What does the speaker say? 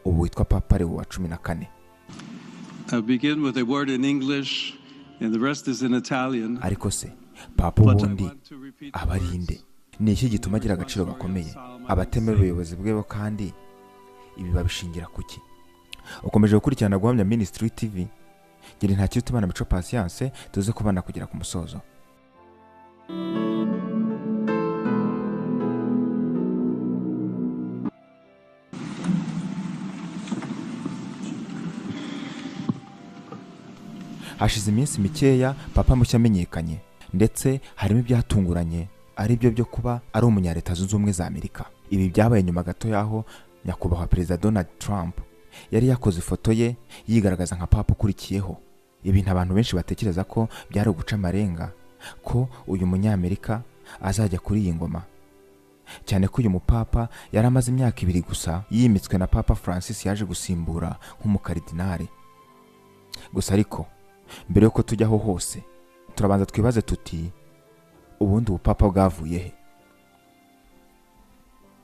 ubu witwa Papa Leo wa 14. I'll begin with a word in English and the rest is in Italian. Ariko se Papa But I ubundi want to repeat the aba ari words. nde? Ni iki gituma agira agaciro gakomeye? Abatemera ubuyobozi bwe bo kandi ibi babishingira kuki? Ukomeje gukurikirana Guhamya Ministry TV, gira Ntakirutimana Mico Patience, tuze kubana kugera ku musozo. Hashize iminsi mikeya Papa mushya amenyekanye, ndetse harimo ibyatunguranye ari byo byo kuba ari umunyaleta zunze ubumwe za Amerika. Ibi byabaye nyuma gato y'aho nyakubahwa Perezida Donald Trump yari yakoze ifoto ye yigaragaza nka Papa ukurikiyeho, ibintu abantu benshi batekereza ko byari uguca amarenga ko uyu munyamerika azajya kuri iyi ngoma, cyane ko uyu mupapa yari amaze imyaka 2 gusa yimitswe na Papa Francis yaje gusimbura nk'umukaridinari. Gusa ariko mbere yuko tujyaho hose turabanza twibaze tuti ubundi ubupapa bwavuye he?